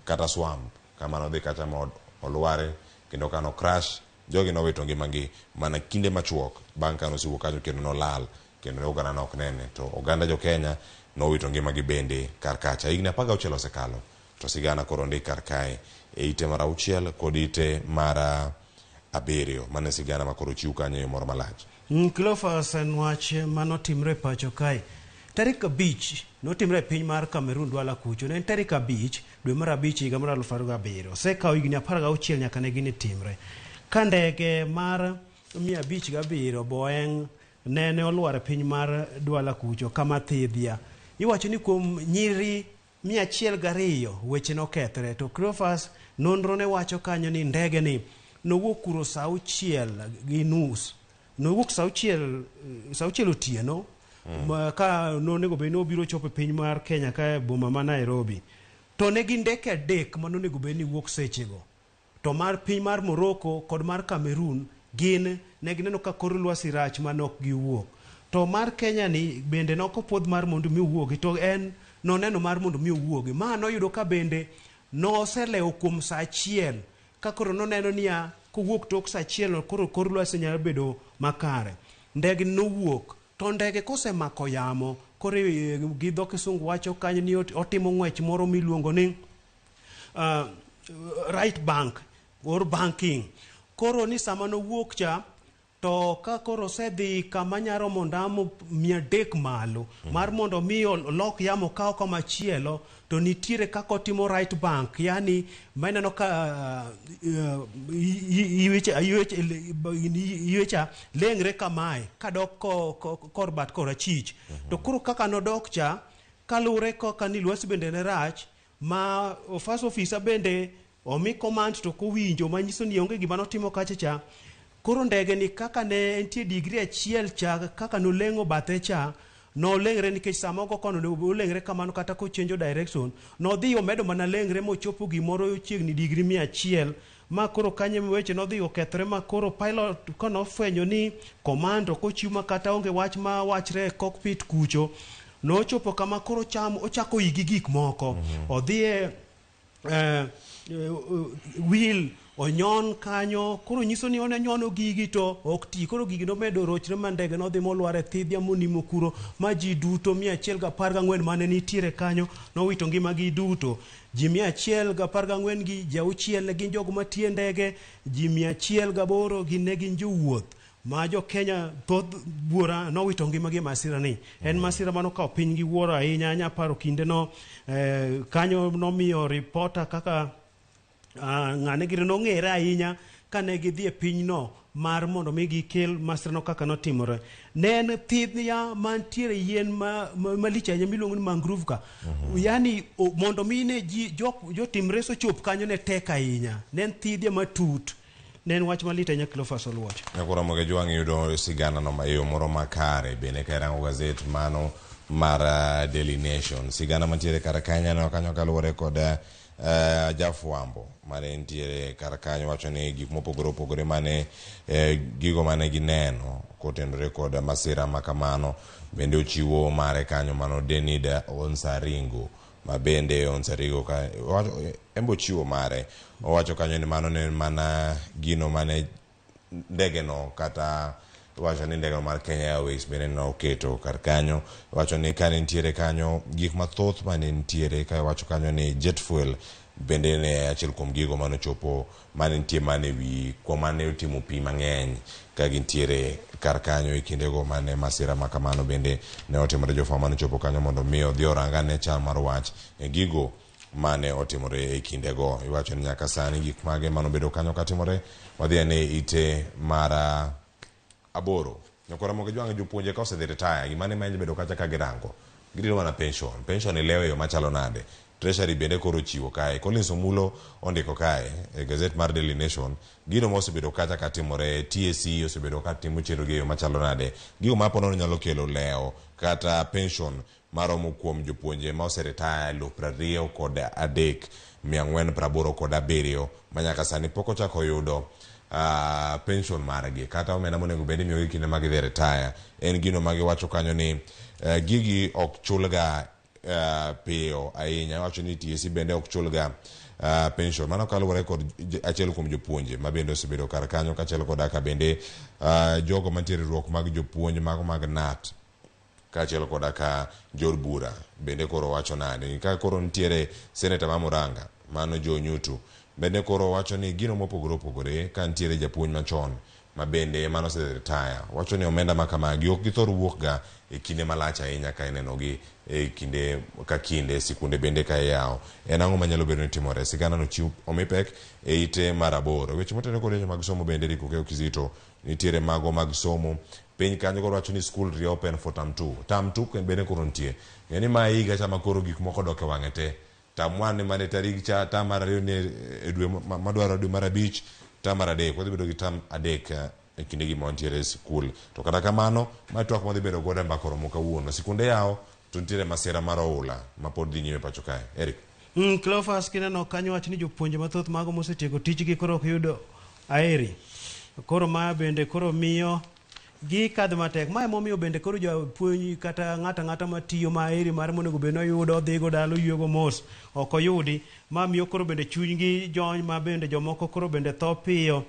kata swamp kama nodhi kacha ma olware kendo kano crash jogi nowito ngimagi mana kinde machuok bang' ka nosewuok kanyo kendo nolal kendo oganda ne ok nene to oganda jo Kenya nowito ngimagi bende kar kacha. Higni 16 osekalo to sigana koro ondik kar kae e ite mar 6 kod ite mar 7 mane sigana ma koro chiw kanyo e yo moro malach. Cleophas en wach manotimre e pacho kae. Tarik 5 notimre e piny mar Cameroon Douala kucho. Ne en tarik 5 dwe mar 5 higa mar 2007. Osekawo higni 16 nyaka ne gini timre. Ka ndege mar 507 Boeing nene olwar e piny mar Douala kucho kama thidhia. Iwacho ni kuom nyiri 102 weche nokethre to Cleophas nonro ne wacho kanyo ni ndege ni nowuok kuro saa 6:30. Nowuok saa 6 otieno ka nonego bed ni obiro chopo e piny mar Kenya ka e boma ma Nairobi. To ne gin ndeke 3 manonego bed ni wuok sechego. To mar piny mar Morocco kod mar Cameroon gin ne gineno ka kor lwasi rach manok giwuok. To mar Kenya ni bende nokopuodh mar mondo mi owuogi to en noneno mar mondo mi owuogi. Ma noyudo ka bende noselewo kuom saa 1 ka koro noneno niya kowuok tok saa 1 koro kor lwasi nyalo bedo makare. Ndege nowuok to ndege kosemako yamo koro gi dho kisungu wacho kanyo ni otimo ng'wech moro miluongo ni right bank or banking. Koro ni sama nowuok cha to ka koro osedhi kama nyaromo ndamo 300 malo mar mondo mi olok yamo kaw kama chielo to nitiere kaka otimo right bank, yani maneno ka iwecha lengre kamae kadok kor bat kor achich. To koro kaka nodok cha kalure kaka ni lwasi bende ne rach ma first officer bende omi command to kowinjo manyiso ni onge gima notimo kacha cha. Koro ndege ni kaka ne entie degree 1 cha kaka noleng'o bathe cha noleng're nikech sama ogo kono oleng're kamano kata kochenjo direction nodhi omedo mana leng're mochopo gimoro chiegni degree 100 ma koro kanyo weche nodhi okethre ma koro pilot kanofwenyo ni command ok ochiw ma kata onge wach ma wachre e cockpit kucho. Nochopo kama koro cham ochako igi gik moko. Odhi e wheel onyon kanyo koro nyiso ni onenyono gigi to ok ti koro gigi nomedo rochre ma ndege nodhi molwar e thidhia monimo kuro ma ji duto 114 mane nitiere kanyo nowito ngimagi duto. Ji 114 gi ji auchiel ne gin jogo matiyo e ndege, ji 108 gi ne gin jowuoth ma jo Kenya thoth buora nowito ngimagi e masira ni. En masira manokawo piny gi wuoro ahinya. Anya paro kindeno kanyo nomiyo ripota kaka ng'ane gire nong'ere ahinya kane gidhi e pinyno mar mondo mi gikel masirano kaka notimore. Ne en thidhya mantiere yien malich ahinya miluongo ni mangrove ka. Yani mondo mi ne ji jotim res ochop kanyo ne tek ahinya. Ne en thidhya matut. Ne en wach malit ahinya Cleophas Oluoch. Nyakoro Ramogi Jwang' yudo sigana no e yo moro makare bende ka irango gazet mano mar Daily Nation. Sigana mantiere kar kanyo aneno kanyo kaluwore kod jafwambo mane nitiere kar kanyo wacho ni gik mopogore opogore mane gigo mane gineno kotenore kod masira ma kamano bende ochiwo mare kanyo mano Denida Onsaringo ma bende Onsaringo ka embo ochiwo mare owacho kanyo ni mano ne mana gino mane ndege no kata wacho ni ndege no mar Kenya Airways bende ne oketo kar kanyo wacho ni kane nitiere kanyo gik mathoth mane nitiere ka wacho kanyo ni jet fuel bende ne achiel kuom gigo mane ochopo mane nitie mane wi kuom mane otimo pi mang'eny ka gintiere kar kanyo e kindego mane masira ma kamano bende ne otimore. Jofwambo mane ochopo kanyo mondo mi odhi orang ane chal mar wach e gigo mane otimore e kindego. Iwacho ni nyaka sani gik mage mane obedo kanyo katimore. Wadhi ane ite mar 8. Nyakoro Ramogi Jwang' jopuonje ka osedhi retire gima ne ma bedo kacha ka girango girito mana pension. Pension ilewo e yo machalo nade? Treasury bende koro ochiwo kae. Collins Omulo ondiko kae e gazet mar Daily Nation gino mosebedo kacha katimore. TSC osebedo katimo chenro gi e yo machalo nade? Gigo ma po nono nyalo kelo lewo kata pension maromo kuom jopuonje ma oseretire 23,487 ma nyaka sani pok ochako yudo pension margi kata omenda monego bed ni imiyogi kinde ma gidhi retire. En gino ma giwacho kanyo ni gigi ok chulga piyo ahinya. Iwacho ni TSC bende ok chulga pension. Mano kaluwore kod achiel kuom jopuonje ma bende osebedo kar kanyo kaachiel kod kaka bende jogo mantiere riwruok mag jopuonj mago mag KNUT kaachiel koda ka jor bura bende koro wacho nade ka koro nitiere seneta ma Murang'a mano Joe Nyutu bende koro wacho ni gino mopogore opogore ka nitiere japuonj machon ma bende mano oseretire wacho ni omenda ma kamagi ok githor wuok ga e kinde malach ahinya ka inenogi e kinde ka kinde sikunde bende ka iyawo. En ang'o manyalo bedo ni timore? Sigana no chiw omi pek e ite mar 8. Weche motenore kod weche mag somo bende Eric Okeyo Kizito nitiere mago mag somo piny kanyo koro wacho ni school reopen for term 2. Term 2 bende koro nitie. Ng'e ni ma higa cha ma koro gik moko dok e wang'e te. Term 1 mane tarik cha, term mar 2 ni e dwe madwaro dwe mar 5, term mar 3. Wadhi bedo gi term 3 e kinde gi ma wantiere e sikul. To kata kamano, ma twak madhi bedo godo e mbaka oromo kawuono. Sikunde yawo to nitiere masira mar oula ma pod dhi nyime pacho kae. Eric. Cleophas kineno kanyo wach ni jopuonje mathoth mago mosetieko tijgi koro ok yudo aeri. Koro ma bende koro miyo gikadho matek. Ma emomiyo bende koro japuonj kata ng'ato ang'ata matiyo ma aeri mare monego bed ni oyudo odhigo dala oyuego mos ok oyudi. Ma miyo koro bende chunygi jony ma bende jomoko koro bende tho piyo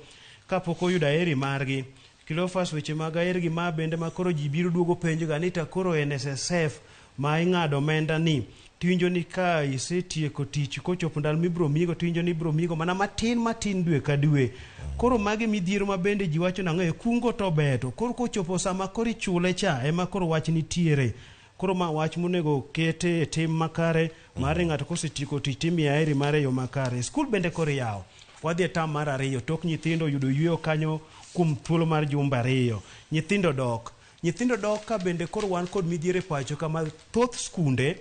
kapok oyudo aeri margi. Cleophas weche mag aeri gi ma bende ma koro ji biro duogo penjo ga ni ta koro NSSF ma ing'ado omenda ni tiwinjo ni ka isetieko tich kochopo ndalo mibiro miyigo tiwinjo ni ibiro miyigo mana matin matin dwe ka dwe. Koro magi midhiero ma bende ji wacho nang'o e kungo to beto. Koro kochopo sama koro ichule cha ema koro wach nitiere. Koro ma wach monego kete e tim makare mar ni ng'ato kosetieko tich timiye aeri mare e yo makare. Skul bende koro iyawo. Wadhi e tam mar 2 tok nyithindo oyudo yweyo kanyo kuom thuolo mar jumbe 2. Nyithindo dok. Nyithindo dok ka bende koro wan kod midhiero e pacho kama thoth skunde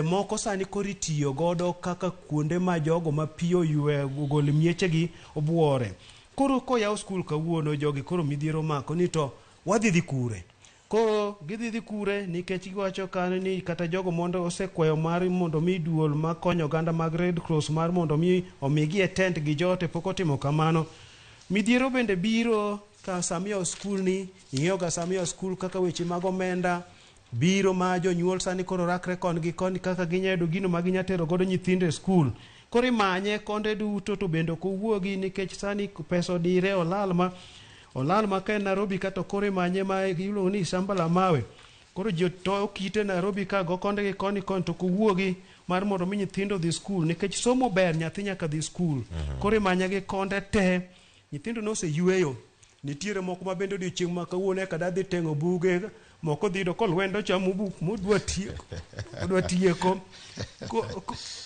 moko sani koro itiyo godo kaka kuonde ma jogo ma pi oywe ogol miechegi obuore. Koro koyaw skul kawuono jogi koro midhiero omako ni to wadhi dhi kure. Koro gidhi dhi kure nikech giwacho kanyo ni kata jogo mondo osekwayo mar mondo mi duol makonyo oganda mag Red Cross mar mondo mi omigi e tent gi jote pok otimo kamano. Midhiero bende biro ka sama iyawo skul ni, ing'eyo ga sama iyawo skul kaka weche mag omenda Biro ma jonyuol sani koro rakre kon gi koni kaka ginya yudo gino ma ginya tero godo nyithindo e skul. Koro imanye konde duto to bende ok owuogi nikech sani pesa odire olal ma olal ma ka en Nairobi ka to koro imanye ma iluongo ni shamba la mawe. Koro ji toyo kite Nairobi ka go konde gi koni koni to ok owuogi mar mondo mi nyithindo odhi skul nikech somo ber nyathi nyaka dhi skul. Koro imanye gi konde te. Nyithindo noseyweyo. Nitiere moko ma bende odiochieng' ma kawuono eka dadhi teng'o buge moko dhi yudo kolwendo chamo buk modwa tieko odwa tieko.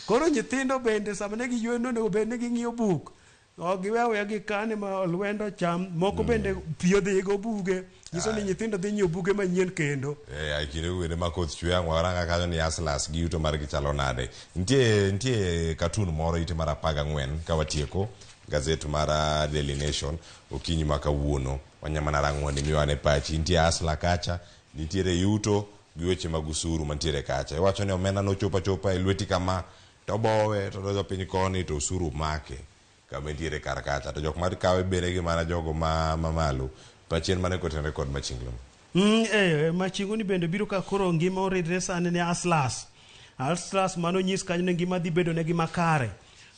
Koro nyithindo bende sama ne giyweyo onego bed ni ging'iyo buk. Ok giwe aweya gikane ma olwendo cham moko bende pi odhigo buge nyiso ni nyithindo dhi nyiewo buge manyien kendo. E kinde wende ma koth chwe ang' waranga kanyo ni Aslas gi yuto margi chalo nade. Nitie cartoon moro ite mar 14 ka watieko gazet mar Daily Nation okinyi ma kawuono wanyamana rango mondo mi wane pachi. Nitie Asla kacha, nitiere yuto gi weche mag usuru mantiere kacha. Iwacho ni omenda nochopo achopa e lweti kama to bowe to donjo piny koni to usuru make kama entiere kar kacha to jok mar kawe bende gi mana jogo ma mamalo. Pachien mane kotenore kod machinglo. Machingo ni bende biro ka koro ngima oridre sani ne Aslas. Aslas mano nyis kanyo ni ngima dhi bedo negi makare.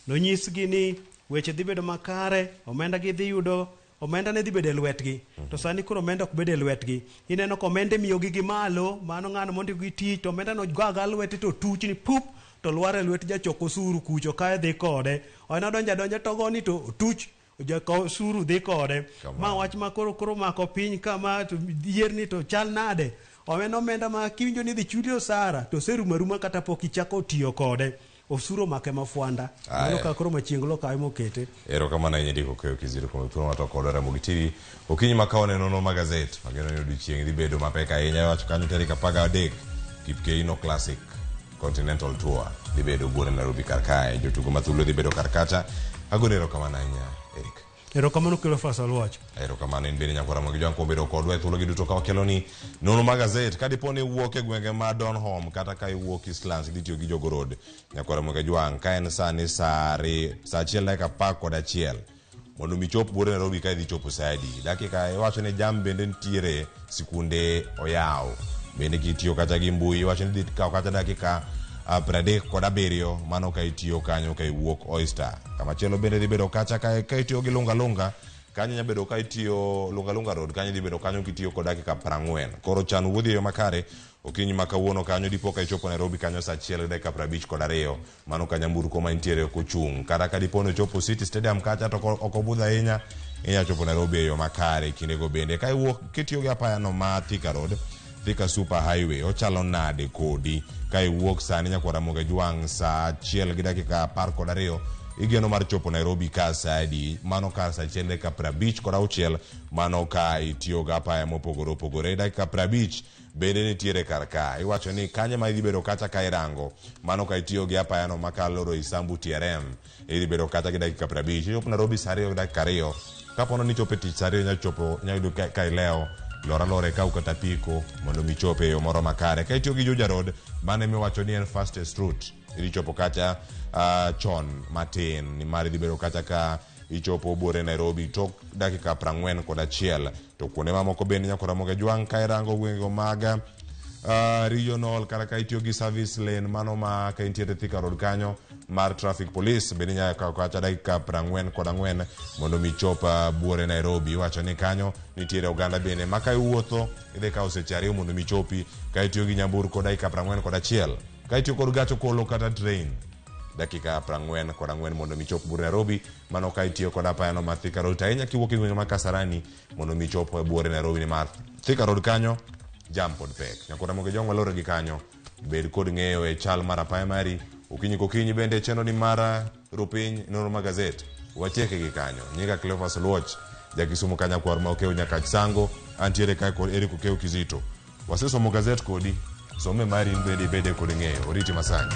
Nonyisgi ni weche dhi bedo makare, omenda gidhi yudo, omenda ne dhi bedo e lwetgi. To sani koro omenda ok bed e lwetgi. Ineno ka omenda imiyogi gi malo, mano ng'ano mondiko gi tich, to omenda no goaga lwete to tuchni pup, to lwar e lwet jachok osuru kucho kae dhi kode. En odonjo adonja to ogoni to otuch, jakaw osuru dhi kode. Ma wach ma koro mako piny kama to yier ni to chal nade. En omenda ma kiwinjo ni idhi chuli osara to oserumo aruma kata pok ichako tiyo kode. Osuru omake mafwanda. Mano ka koro machienglo kawe mokete. Erokamano ahinya Eric Okeyo Kizito kuom thuolo ma kodwa Ramogi TV. Okinyi ma kawuono nono magazet mageno ni odiochieng' dhi bedo mapek ahinya. Iwacho kanyo tarik 13 Kipkeino Classic Continental Tour dhi bedo buore Nairobi kar kae. Jotugo ma thuolo dhi bedo kar kacha. Agone erokamano ahinya Eric. Erokamano Cleophas Aluoch. Erokamano in bende nyakwar Ramogi Jwang' kuom bedo kodwa e thuologi duto ka wakelo ni nono magazet. Ka dipo ni iwuok e gwenge ma Donholm kata ka iwuok Eastlands idhi tiyo gi Jogoo Road. Nyakwar Ramogi Jwang' ka en sani saa 1:11 mondo mi chop buore Nairobi ka idhi chopo saa adi. Dakika iwacho ni jam bende nitiere sikunde oyaw. Bende kitiyo kata gi mbui iwacho ni dhi kawo kata dakika 37 mano ka itiyo kanyo ka iwuok Oyster. Kamachielo bende dhi bedo kacha ka itiyo gi Lunga Lunga kanyo nya bedo ka itiyo Lunga Lunga Road kanyo dhi bedo kanyo kitiyo kod dakika 40. Koro chan wuodhi e yo makare okinyi ma kawuono kanyo dipo ka ichopo Nairobi kanyo saa 1:52 mano ka nyamburko ma nitiere ok ochung'. Kata ka dipo ni ochopo City Stadium kacha to ok obudho ahinya inya chopo Nairobi e yo makare kindego bende. Ka iwuok kitiyo gi apaya no ma Thika Road, Thika Super Highway ochalo nade kodi ka iwuok sani nyakwar Ramogi Jwang' saa 1:12 igeno mar chopo Nairobi ka saa adi? Mano ka saa 1:56 mano ka itiyo gi apaya mopogore opogore. Dakika 50 bende nitiere kar ka. Iwacho ni kanye ma idhi bedo kacha ka irango mano ka itiyo gi apaya no makalo Roysambu TRM idhi bedo kacha gi dakika 50. Ichopo Nairobi saa 2:02. Kapono ni ichopo e tich saa 2 inya chopo inya yudo ka ilewo lor alora ikaw kata apiko mondo mi ichop e yo moro makare. Ka itiyo gi Juja Road mano emiwacho ni en fastest route idhi chopo kacha chon matin nimar idhi bedo kacha ka ichopo buore Nairobi tok dakika 41. To kuonde mamoko bende nyakwar Ramogi Jwang' ka irango gwengego mag regional kata ka itiyo gi service lane mano ma ka intiere Thika Road kanyo mar traffic police bende inyalo kawo kacha dakika 44 mondo mi ichop buore Nairobi. Iwacho ni kanyo nitiere oganda bende ma ka iwuotho idhi kawo seche 2 mondo mi ichopi. Ka itiyo gi nyamburko dakika 41. Ka itiyo kod gach okolo kata train dakika 44 mondo mi ichop buore Nairobi. Mano ka itiyo kod apaya no mar Thika Road ahinya kiwuok e gwenge mag Kasarani mondo mi ichop buore Nairobi nimar Thika Road kanyo jam pod pek. Nyakwar Ramogi Jwang' walore gi kanyo. Bed kod ng'eyo e chal mar apaya mari okinyi kokinyi bende chenro ni mar rupiny nonro mag gazet watieke gi kanyo. Nyinga Cleophas Oluoch ja Kisumu kanyakwar ma Okeyo Nyakach Sango antiere kae kod Eric Okeyo Kizito. Wasesomo gazet kodi, some mari in bende ibede kod ng'eyo. Oriti masani.